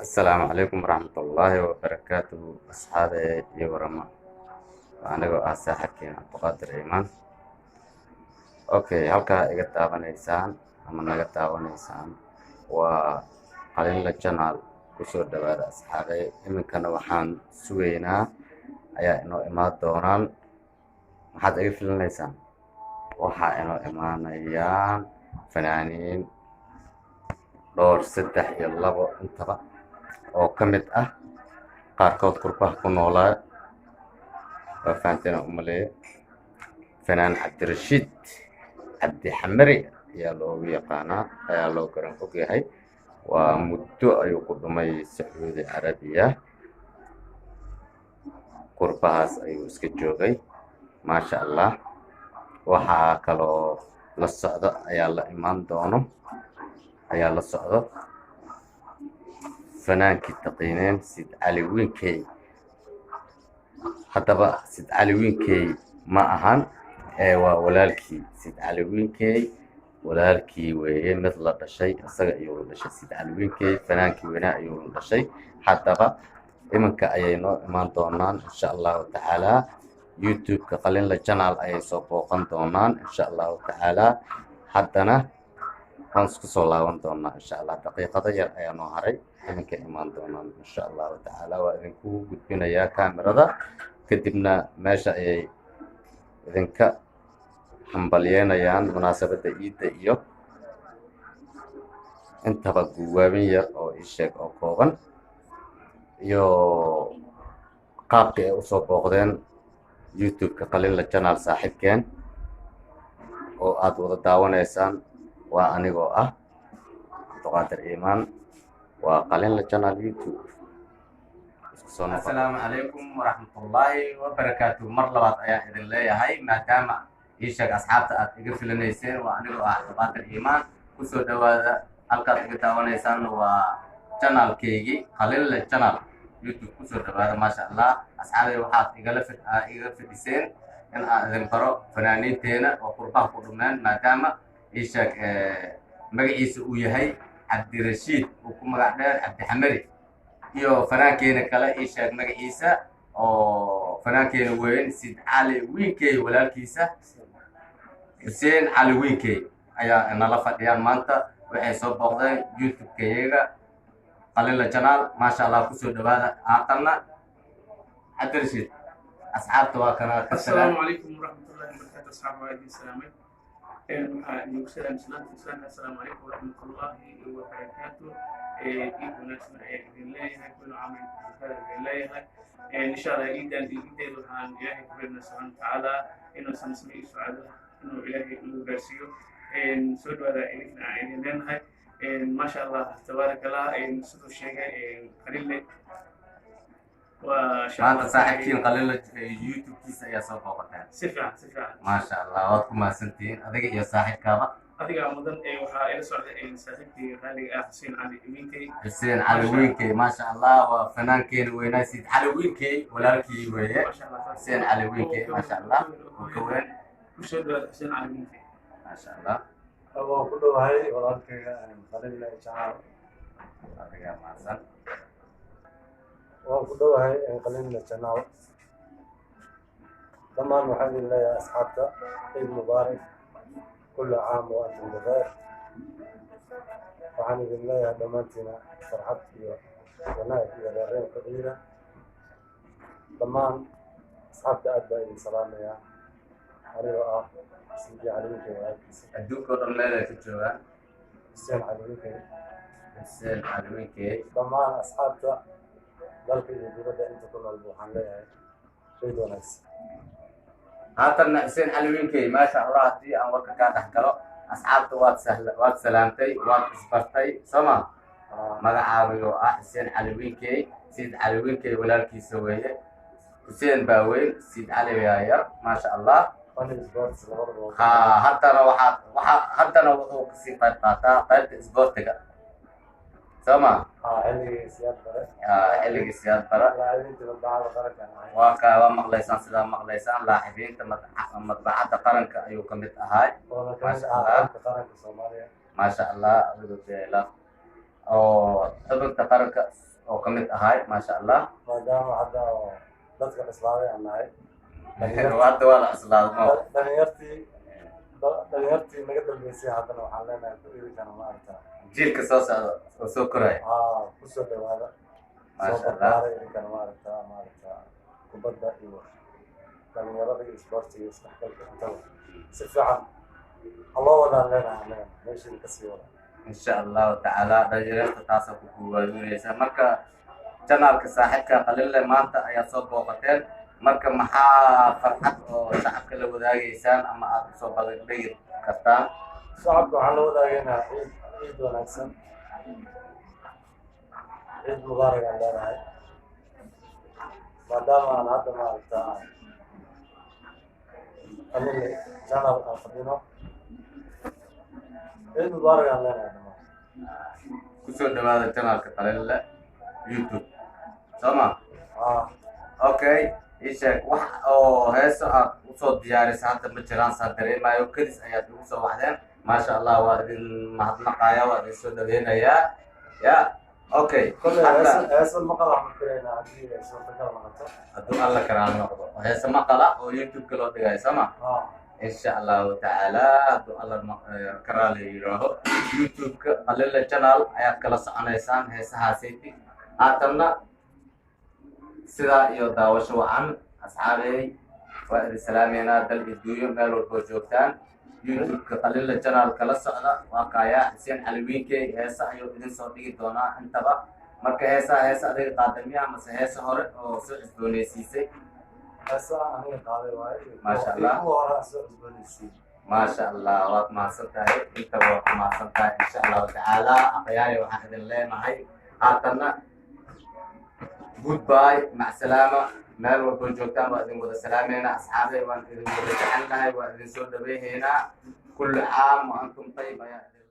Asalaamu calaykum waraxmatullaahi wabarakaatuhu. Asxaabe iyo warama, anigoo ah saaxiibkiin Cabdiqaadir Iimaan. Okay, halkaa iga daawanaysaan ama naga daawanaysaan waa Qalinla Channel. Kusoo dhawaada, asxaabe. Iminkana waxaan sugaynaa ayaa inoo imaan doonaan. Maxaad iga filinaysaan? Waxaa inoo imaanayaan fanaaniin dhowr, saddex iyo labo intaba oo ka mid ah, qaarkood qurbaha ku noolaa. Waa fahanteen aan umaleeya. Fanaan Cabdirashiid Cabdi Xamari ayaa loogu yaqaanaa, ayaa loo garan ogyahay. Waa muddo ayuu ku dhumay Sacuudi Carabiya, qurbahaas ayuu iska joogay, maasha Allah. Waxaa kaloo la socdo ayaa la imaan doono, ayaa la socdo fanaankii taqiineen, Sid Cali Winkey. Haddaba Sid Cali Winkey ma ahan ee waa walaalkii. Sid Cali Winkey walaalkii weeye, mid la dhashay isaga ayuu la dhashay. Sid Cali Winkey fanaankii weynaa ayuu la dhashay. Haddaba iminka ayay noo imaan doonaan, insha Allahu tacaala. YouTube-ka Qalinla Channel ayay soo booqan doonaan, insha Allahu tacaala. Haddana waan isku soo laaban doonaa, insha Allah. Daqiiqado yar ayaa noo haray. Iminka imaan doonaan, insha Allahu tacaala. Waa idinku gudbinayaa kaamirada, kadibna meesha ayay idinka hambalyeynayaan munaasabadda iidda iyo intaba. Guwaabin yar oo ii sheeg oo kooban iyo qaabka ay usoo booqdeen YouTube-ka Qalinla Channel, saaxiibkeen oo aad wada daawanaysaan. Waa anigoo ah Cabdiqaadir Iimaan, waa Qalinla Channel YouTube. Asalaamu calaykum waraxmatullaahi wabarakaatu. Mar labaad ayaan idin leeyahay, maadaama ii sheeg asxaabta aad iga filanayseen, waa anigoo ah Cabdiqaadir Iimaan. Kusoo dhawaada. Halkaad iga daawanaysaan waa channelkeygii Qalinle Channel YouTube. Kusoo dhawaada, maasha Allah. Asxaabay, waxaad igala iga fadhiseen in aan idin baro fanaaniinteena oo qurbaha ku dhumeen, maadaama ii sheeg magaciisa uu yahay Cabdirashiid, uu ku magac dheer Cabdixamari, iyo fanaankeena kale, ii sheeg magaciisa, oo fanaankeena weyn Sid Cali Wiinkey walaalkiisa Xuseen Cali Wiinkey ayaa nala fadhiyaan maanta. Waxay soo booqdeen YouTube-kayaga Qalinla Channel, maasha Allah. Kusoo dhawaada. Haatanna Cabdirashiid asxaabta waa kana ka Asalaamu calaykum waraxmatullahi wabarakaatu. Asxaab, waa idin salaamay. Waxaa idinku salaam salaanta islaamka: asalaamu calaykum waraxmatullahi wabarakaatu. Ciid wanaagsan ayaa idin leeyahay, kullu caam antum idin leeyahay. Insha Allah ciidan iyo ciideed waxaan Ilaahay ku barnaa subxaana watacaala inuu samasame iyo sucaado inuu Ilaahay nagu gaarsiiyo. Soo dhawaada idinkana aan idin leenahay. Maasha Allah, tabaaraka Allah. Siduu sheegay Qalinle waa Maanta saaxiibkiin Qalinla YouTube-kiisa ayaa soo booqateen. Si fiican, si fiican. Maasha Allah, waad ku mahadsantihiin adiga iyo saaxiibkaaba. Adigaa mudan. Ee waxaa ila socday saaxiibkii qaaliga ah, Xuseen Cali Wiinkey. Xuseen Cali Wiinkey, maasha Allah. Waa fanaankeena weynaa, Sid Cali Wiinkey walaalkii weeye. Maasha Allah. Xuseen Cali Wiinkey, maasha Allah, oo ka weyn. Kusoo dhawaada, Xuseen Cali Wiinkey. Maasha Allah. Waan ku dhowahay walaalkayga Qalinle Channel. Adigaa mahadsan. Waan ku dhowahay Qalinle Channel. Dhammaan waxaan idin leeyahay, asxaabta, ciid mubaarak, kullu caam wa antum bikheer. Waxaan idin leeyahay dhammaantiina farxad iyo wanaag iyo reereen ku ciida. Dhammaan asxaabta aad baa idin salaamayaa, anigoo ah Sidi Cali Winkey walaalkiisa. Adduunka oo dhan meel ay ka joogaan. Xuseen Cali Winkey. Xuseen Cali Wiinkey. Dhammaan asxaabta dalka iyo dibadda inta ku noolba waxaan leeyahay ciid wanaagsan. Haatanna Xuseen Cali Wiinkey, maasha Allah. Haddii aan warka kaa dhex galo, asxaabta waad sahla, waad salaamtay, waad isbartay, soo ma? Magacaaga oo ah Xuseen Cali Wiinkey, Sid Cali Wiinkey walaalkiisa weeye. Xuseen baa weyn, Sid Cali baa yar, maasha Allah. Funny sports labadaba. Ha, haddana waxaad waxa haddana wuxuu kasii qayb qaataa qaybta isboortiga, soo ma? Xilligii Siyaad Bare. Xilligii Siyaad Bare. Laacibiinta madbacada qaranka ahay. Waa ka waa maqlaysaan, sidaa maqlaysaan, laaxibiinta madbacadda qaranka ayuu ka mid ahaay. Oona ka mid Maasha ahaa Allah. Xulka qaranka Soomaaliya. Maasha Allah. Adigo dee la oo Xubinta qaranka oo ka mid ahay, maasha Allah. Maadaama hadda oo dadka bislaaday aan nahay. Hadda waa la cuslaaday. Dhalinyartii naga dambeysay haddana waxaan leenahay ku iidinkana, maaragta, jiilka soo socda oo soo koraya. Haa, kusoo dhawaada, soo Maasha Allah. barbaaray idinkana, maaragta, kubadda iyo dhalinyarada iyo isboortiga iyo isdhexgalka intaba si fiican haloo wadaan leenahay annaga, meeshiina kasii wada. Insha Allahu tacaala, dhalinyarta taasaa ku kuwaadinaysa. Marka channelka saaxiibka Qalinle maanta ayaa soo booqateen. Marka maxaa farxad oo shacabka la wadaagaysaan ama aad usoo bandhigi kartaan? Shacabka waxaan la wadaagaynaa ciid wanaagsan, ciid mubaarak aan leenahay, maadaama aan hadda, maaragta, aan Qalinle channel aan fadhino. Ciid mubaarak aan leenahay dhamaan. Kusoo dhawaada channelka Qalinle YouTube, soo ma? Haa. Okay, ii sheeg, wax oo heeso aad usoo diyaarisay hadda ma jiraan, saa dareemayo. Kedis ayaad igu soo waxdeen. Maasha Allah, waa idin mahadnaqaya, waa idin soo dhaweynayaa. Ya, okay. Kolley Hadda heesa maqal waxaan filaynaa haddii ay suurtagal noqoto. Hadduu Alla karaal noqdo, heese maqala oo YouTube-ka loo dhigayo, soo ma? Haa. Insha Allahu tacaala, hadduu Alla karaal yidhaaho, YouTube-ka Qalinle channel ayaad kala soconaysaan heesahaasaydi. Haatanna sidaa iyo daawasho wacan, asxaabey. Waa idin salaameynaa dal iyo duunyo meel walboo joogtaan. YouTube-ka Qalinle channel kala socda. Waa kaayaa Xuseen Cali Wiinkey, heese ayuu idin soo dhigi doonaa intaba. Marka heesaha, heese adiga qaadamiya mase heese hore oo soo cusbooneysiisay? Heesa aniga qaaday waaye iyo Maasha iyo Allah. kuwa hore aan soo cusboonaysiiyey. Maasha Allah, waad mahadsan tahay, intaba waad ku mahadsan tahay. Insha Allahu tacaala, aqyaari, waxaan idin leenahay haatanna goodbye, macsalaama. Meel walboo joogtaan waa idin wada salaameynaa, asxaabey. Waan idin wada jecelnahay, waa idin soo dhaweynaynaa. Kullu caam wa antum tayib ayaa idin